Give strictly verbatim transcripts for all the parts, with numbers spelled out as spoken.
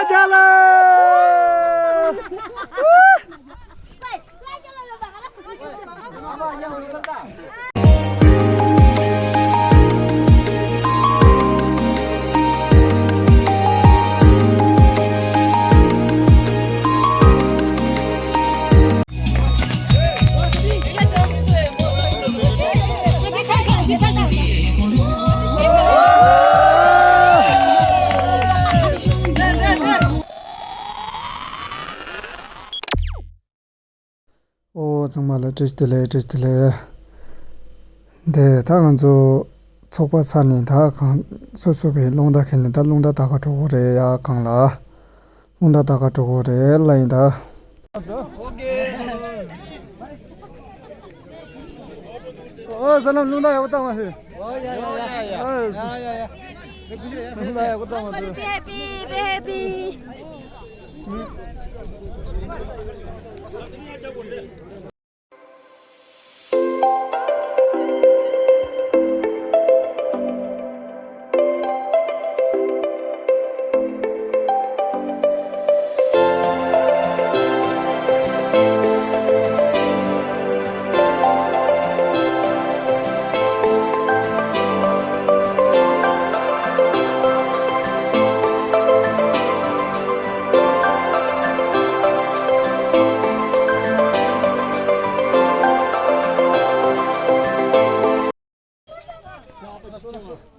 ཅ་ལག་ཨོ་ཚང་མ་ལ་བཀྲ་ཤིས་བདེ་ལེགས། བཀྲ་ཤིས་བདེ་ལེགས། དེ་ད་ང་ཚོ་ཚོགས་པ་ཚར་ནས་ད་གང་སོ་སོ་གི་རླུང་རྟ་ཁྱེར་ནས་ད་རླུང་རྟ་ལྟ་ག་འགྲོ་གི་རེད། ཡ་གང་ལ་རླུང་རྟ་ལྟ་ག་འགྲོ་གི་རེད་ལ་ཡིན་ད། ཨོ་ས་ལམ་རླུང་རྟ་ཡག་པོ་བཏང་མ་ཤེས། ཨོ་ཡ་ཡ་ཡ་ཡ་ཡ་ཡ་ཡ། རླུང་རྟ་ཡག་པོ་བཏང་མ་ཤེས། Be happy, be happy.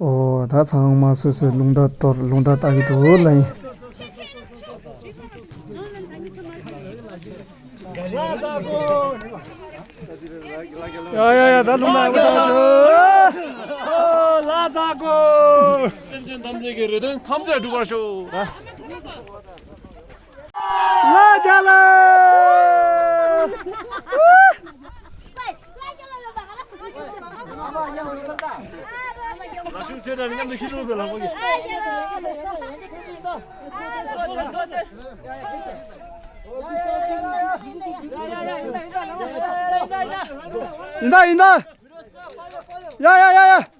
ཨོ་ད་ཚང་མ་སོ་སོའི་རླུང་རྟ་གཏོར། རླུང་རྟ་ལྟ་གི་འདུག་ལ་ཡིན། ཡ་ཡ་ཡ་ད་རླུང་རྟ་ཡག་པོ་བཏང་ཤོག་ཨོ་ལ་ད་གོ། སེམས་ཅན་ཐམས་ཅད་ཀྱི་རེ་དོན་ཐམས་ཅད་འགྲུབ་པར་ཤོག་ལ་ཇ་ལ། ལ་ཤུགས་ཆེ་དྲགས་ནས་མཉམ་དུ་ཁྱི་ལུག་དང་ལ་ཕོག་གི། ཡིན་ད་ཡིན་ད། ཡ་ཡ་ཡ་ཡ།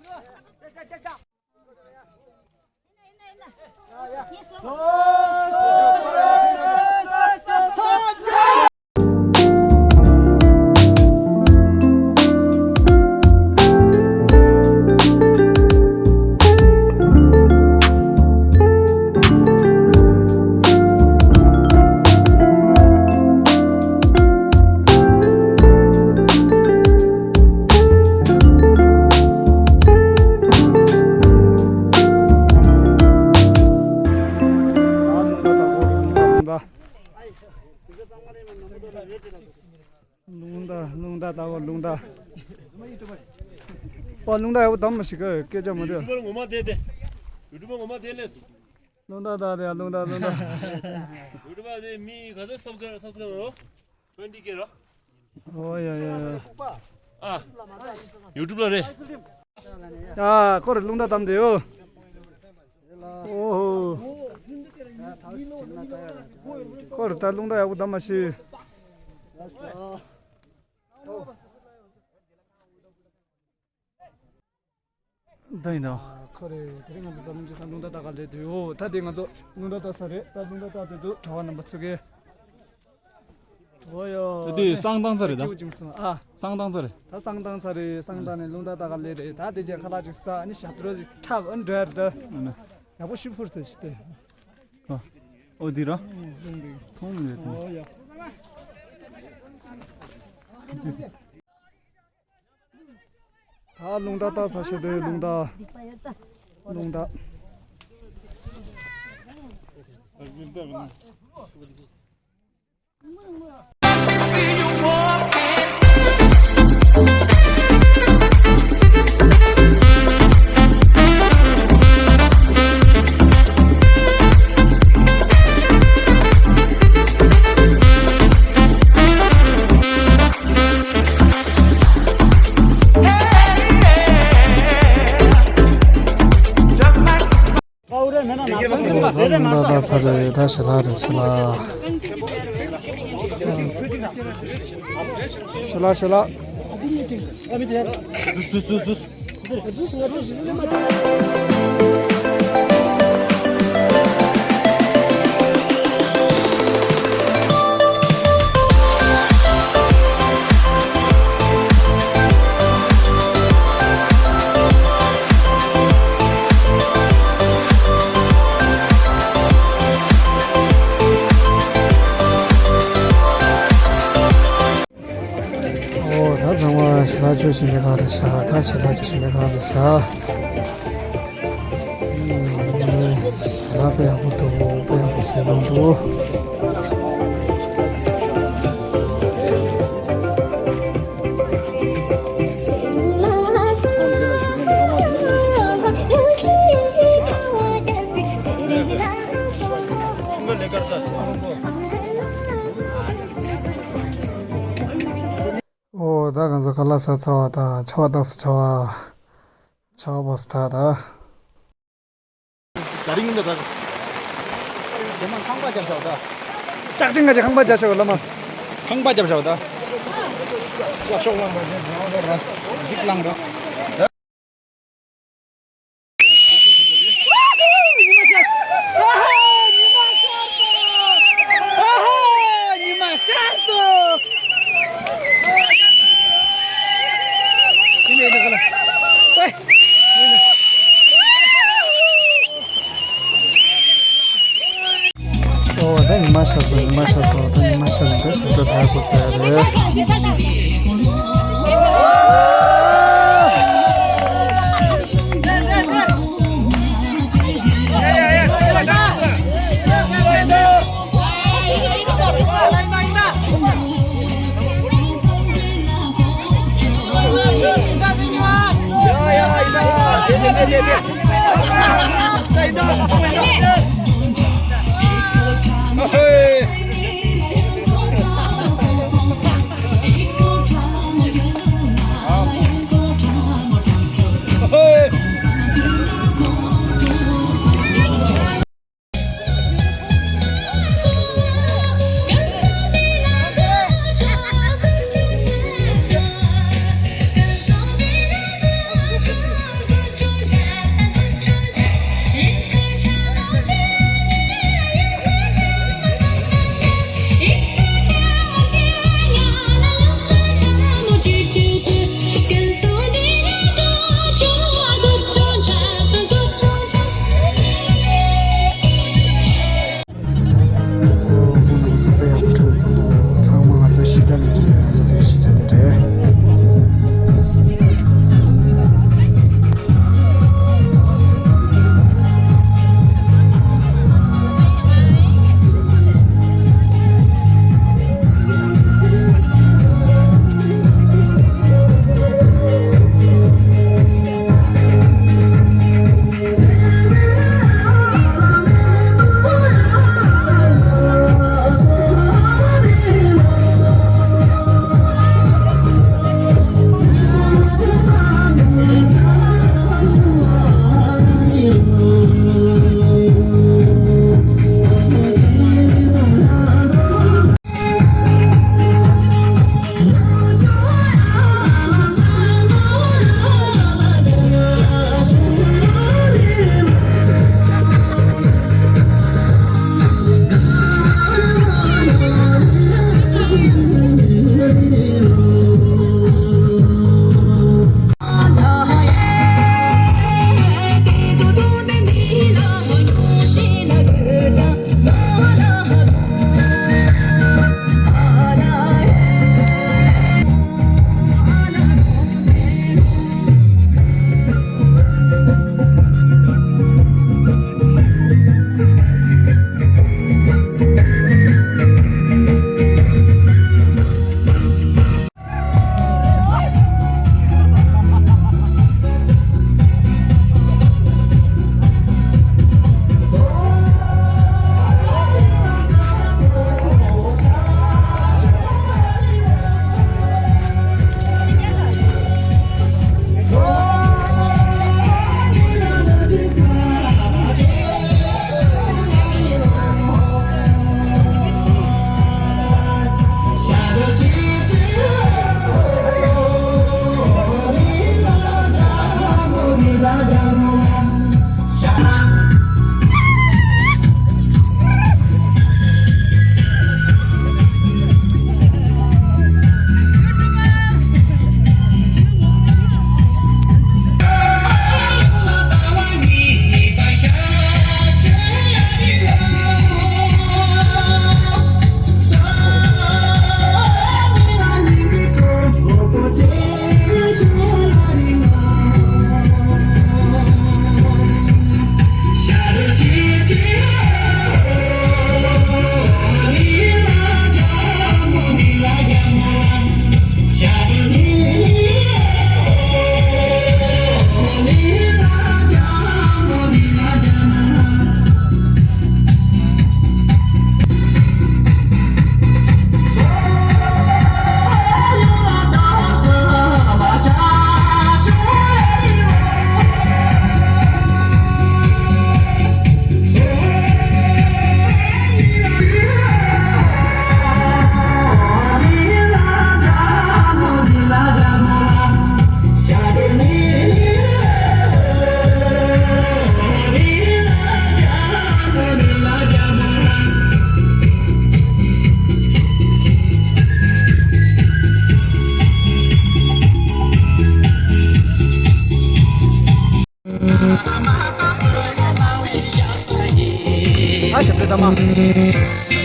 རླུང་རྟ་རླུང་རྟ་ལྟ་བུ་རླུང་རྟ། པ་རླུང་རྟ་ཡག་པོ་བདམས་མ་ཞིག་གི་སྐད་ཆ་མ་འདོད། ཡུ་ཊུབ་པར་ངོ་མ་དེ་དེ། ཡུ་ཊུབ་པར་ངོ་མ་དེ་ལས། རླུང་རྟ་ལྟ་དེ་ཡ་རླུང་རྟ་རླུང་རྟ། ཡུ་ཊུབ་པར་དེ་མི་ག་ཚོད་སབ་སི་ཀ་རའེབ་སབ་སི་ཀ་རའེབ་རོ། ཊུ་ཝེན་ཊི་ཀེ་རོ། ཨོ་ཡ་ཡ་ཡ། ཨ། ཡུ་ཊུབ་ལ་རེད། ཡ་ཁོ་རེ་རླུང་རྟ་བདམས་དེ་ཡོ། ཨོ་ཧོ། ཁོ་རེ་ད་རླུང་རྟ་ཡག་པོ་བདམས་མ་ཤེས། ད་ཡིན་ནོ། ཁོ་རེ་དེ་རིང་ང་ཚོ་འཛམ་གླིང་སྤྱི་བསང་རླུང་རྟ་ལྟ་ག་སླེབས་དུས་ཡོ། ད་དེ་ང་ཚོ་རླུང་རྟ་ལྟ་ས་རེད། ད་རླུང་རྟ་ལྟ་དེ་དུ་གྲྭ་བ་རྣམ་པ་ཚོ་གི། ཨོ་ཡོ། ད་དེ་བསང་བཏང་ས་རེད་ད། ཨ། བསང་བཏང་ས་རེད། ད་བསང་བཏང་ས་རེད། བསང་བཏང་ནས་རླུང་རྟ་ལྟ་ག་སླེབས་རེད། ད་དེ་རྗེས་ཁ་ལག་ཅིག་ཟ། ཨ་ནི་ཞབས་བྲོ་ཅིག་འཁྲབ། ཨ་འགྲོ་ཡ་རེད་ད། ཨ་ནི། ཡག་པོ་ཞིག་ཕུར་ཚོད་ཅིག་སྟེ། ཨ། ཨོ་འདི་ར། ཨ་འདི། མཐོང་མི་འདུག་མཐོང་། ཨོ་ཡ། ད་རླུང་རྟ་ལྟ་ས་ཞིག་འདུག་རླུང་རྟ། རླུང་རྟ། ད་ད་ད་ཚར་རེད། ད་ཞལ་ལག་རེད། ཞལ་ལག་ཞལ་ལག་ཞལ་ལག་ཆོས་བྱེད་མཁན་ག་རེ་ཤག་ད་ཞེ་དྲག་ཆོས་བྱེད་མཁན་ག་རེ་ཤག་ཞེ་དྲག་དཔེ་ཡག་པོ་འདུག་དཔེ་ཡག་པོ་བཟོས་གནང་འདུག་ཨོ་ད་ང་ཚོ་ཁ་ལག་ཟ་ཚར་བ་དང་ཆར་པ་བཏང་སོང་། ཆར་པ། ཆར་པ་བབས་སོང་ད། ད་རིང་འདི་ད། དེ་མ་ཁང་པ་རྒྱབ་བཞག་ད། ལྕགས་ཀྲིན་ག་ཅིག་ཁང་པ་རྒྱབ་བཞག་ལ་མ། ཁང་པ་རྒྱབ་བཞག་ད། ཤག་ཤོག་ལངས་ར་ར་ར་ར། འགྲིག་ལངས་ར། ཨོ་ད་ཉི་མ་ཤར་སོང་། ཉི་མ་ཤར་སོང་། ད་ཉི་མ་ཤར་ནས་ད་ཞབས་བྲོ་འཁྲབ་དགོས་ས་རེད། ཞབས་བྲོ་བཏང་མ།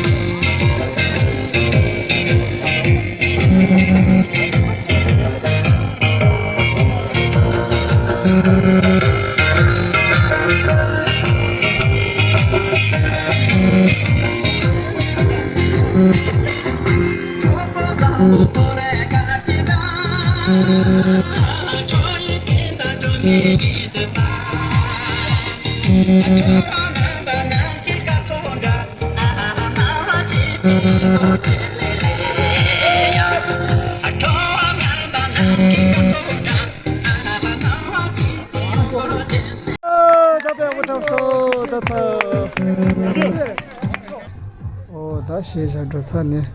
ཨོ་ད་ཞེས་བྱ་འགྲོ་ཚར་ནས།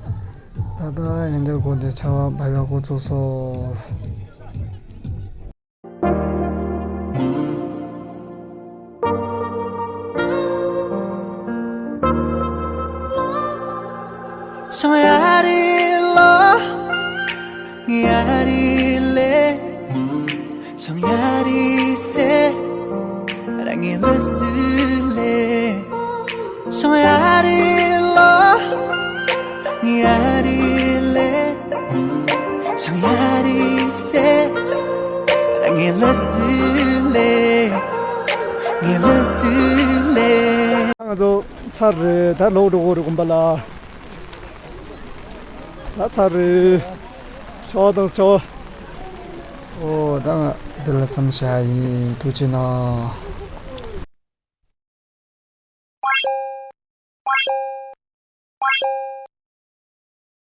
ད་ལྟ་ཡང་བསྐྱར་དགོན་དེ་ཆར་པ་འབབ་ཡག་འགོ་བཙུགས་སོ། ཤང་ཡ་རི་ལོ། ངི་ཡ་རི་ལེ། ཤང་ཡ་རི་སེ། ར་ངི་ལ་སུ་ལེ། ཤང་ཡ་རི་ལོ། ངི་ཡ་རི་ལེ། ཤང་ཡ་རི་སེ། ར་ངི་ལ་སུ་ལེ། ངི་ལ་སུ་ལེ། ང་ཚོ་ཚར་རེད། ད་ལོག་འགྲོ་དགོས་རེད། དགོན་པ་ལ་ད་ཚར་རེད། ཆོག་དང་ཆོག་ཨོ་ད་ང་འདི་ལ་མཚམས་བཞག་ཡིན། ཐུགས་རྗེ་གནང་།